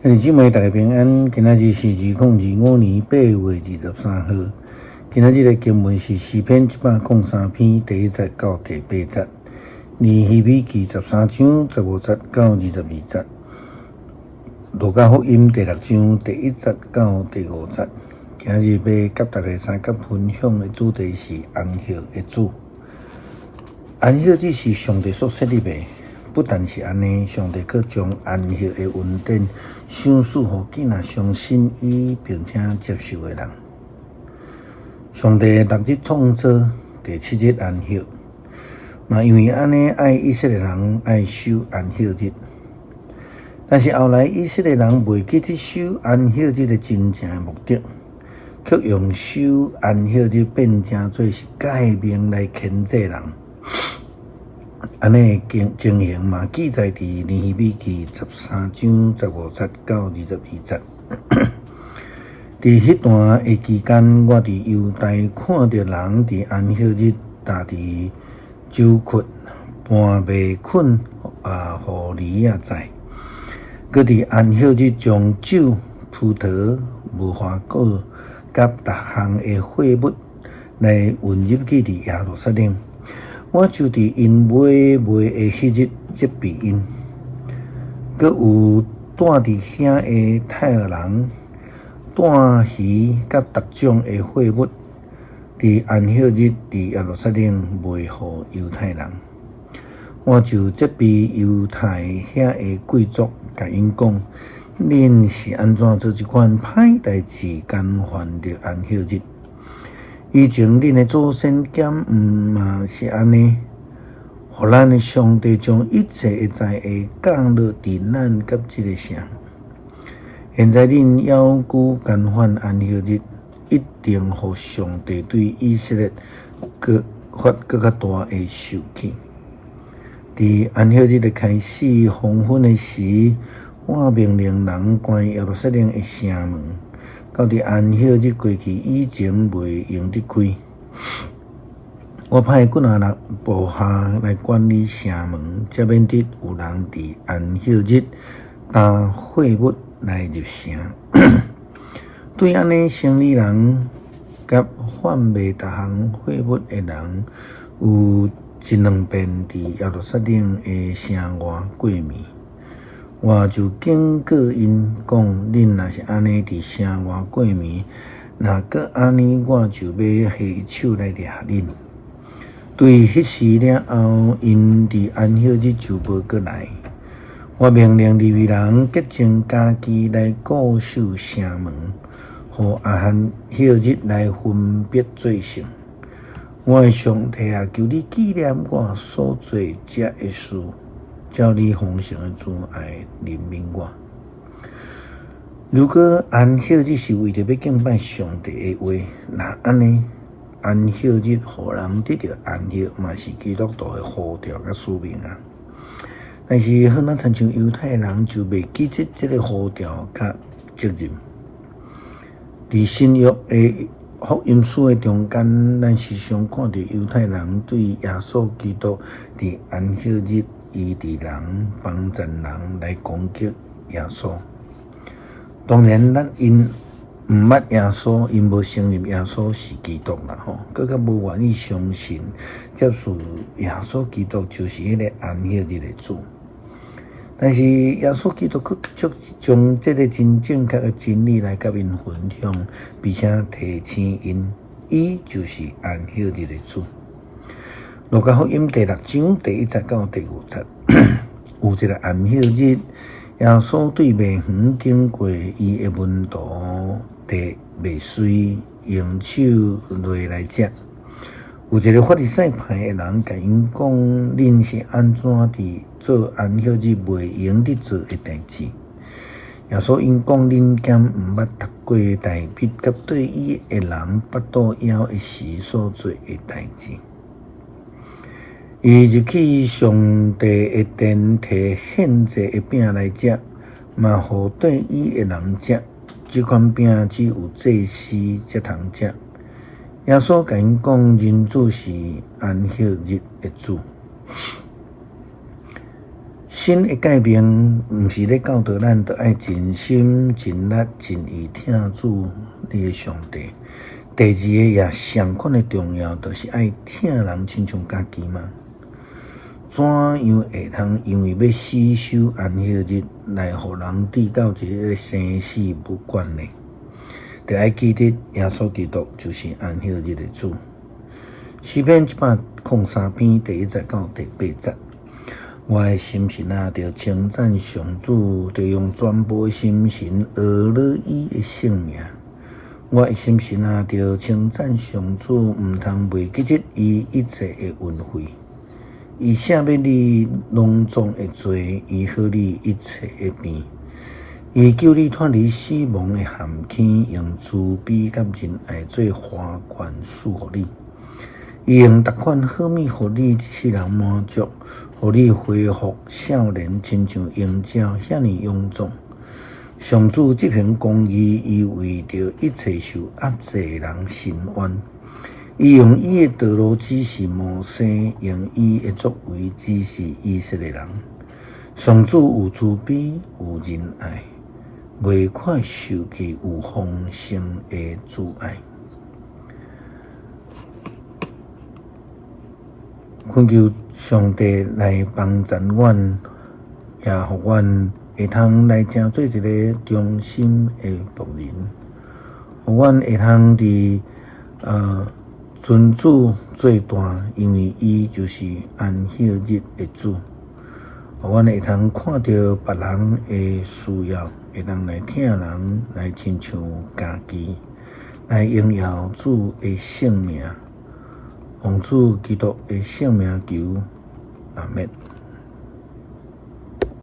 兄弟姊妹，大家平安。今仔日是2025年8月23號。今仔日的經文是詩篇103篇第1節到第8節，尼希米記13章15節到22節，路加福音第六章第1節到第5節。今仔日欲佮大家相佮分享的主題是安息的主。安息日是上帝所設立的。不但是按呢，上帝閣將安息的恩典賞賜予囝若相信伊並且接受的人。上帝六日創造，第七日安息。嘛因為按呢，愛以色列人愛守安息日。但是後來以色列人袂記得守安息日的真正的目的，卻用守安息日變成做是誡命來牽制人。按呢情形嘛，記載佇尼希米記13章15節到22節。佇彼段的期間，我佇猶大看著人佇安息日踏佇酒窟搬麥捆啊，予驢仔載，閣佇安息日將酒、葡萄、無花果佮逐項的貨物來運入去佇耶路撒冷。我就佇𪜶買賣的彼日責備𪜶，閣有住佇遐的泰爾人，帶魚佮逐種的貨物，佇安息日佇耶路撒冷賣予猶太人。我就責備猶太遐的貴族，共𪜶講：恁是按怎做這款歹代誌，干犯著安息日？以前恁的祖先敢毋嘛是按呢？予咱的上帝將一切的災禍降落佇咱佮這个城。現在恁猶閣干犯安息日，一定予上帝對以色列閣發閣較大的受氣。佇安息日的開始，黃昏的時，我命令人關耶路撒冷的城門。到佇安息日過去以前，袂用得開。我派幾若個部下來管理城門，才免得有人佇安息日擔貨物來入城。對按呢，生理人佮販賣逐項貨物的人，有一兩遍佇耶路撒冷的城外過暝。我就警告𪜶講：恁若是按呢佇城外過暝，若閣按呢，我就欲下手來掠恁。對彼時了後，𪜶佇安息日就無閣來。我命令利未人潔淨家己來固守城門，予安息日來分別做聖。我的上帝啊，求你紀念我所做這的事。照你豐盛的慈愛憐憫我。如果安息日是為著欲敬拜上帝的話，若按呢，安息日予人得著安息，嘛是基督徒的呼召佮使命啊。但是，好若親像猶太人就袂記得這个呼召佮責任。佇新約的福音書的中間，咱時常看著猶太人對耶穌基督佇安息日醫治人、幫贊人來攻擊耶穌。當然，咱𪜶毋捌耶穌，𪜶無承認耶穌是基督啦吼，閣較無願意相信接受耶穌基督就是彼个安息日的主。但是耶穌基督閣卻將這个真正確的真理來佮𪜶分享，並且提醒𪜶，伊就是安息日的主。路加福音第六章第1節到第5節，有一个安息日，耶穌對麥園經過，伊的門徒提麥穗，用手犁來食。有一个法利賽派的人共𪜶講：恁是按怎佇做安息日袂用得做的代誌？耶穌𪜶講：恁敢毋捌讀過大衛佮綴伊的人腹肚枵的時所做的代誌？伊入去上帝的殿，提獻祭的餅來食，嘛予綴伊的人食。這款餅只有祭司才通食。耶穌共𪜶講：人子是安息日的主。神的誡命毋是咧教導咱，著愛盡心、盡力、盡意疼主你的上帝。第二個也相款的重要，就是愛疼人親像家己嗎？怎樣會通因為欲死守安息日來予人治到一个生死不管呢？著愛記得耶穌基督就是安息日的主。詩篇103篇第1節到第8節。我的心神啊，著稱讚上主，著用全部的心神學了伊的聖名。我的心神啊，著稱讚上主，毋通袂記得伊一切的恩惠。伊赦免你攏總的罪，醫好你一切的病。伊救你脫離死亡的陷坑，用慈悲佮仁愛做花冠賜予你。伊用逐款好物予你一世人滿足，予你恢復少年，親像鷹鳥遐爾勇壯。上主執行公義，伊為著一切受壓制的人伸冤。伊用伊的道路指示摩西，用伊的作為指示以色列人。上主有慈悲，有仁愛，袂快受氣，有豐盛的慈愛。懇求上帝來幫助阮，也予阮會通來成做一个忠心的僕人，予阮會通佇尊主做大，因為伊就是安息日的主。予阮會通看著別人的需要，會當來疼人，來親像家己，來榮耀主的聖名。奉主基督的聖名求，阿們。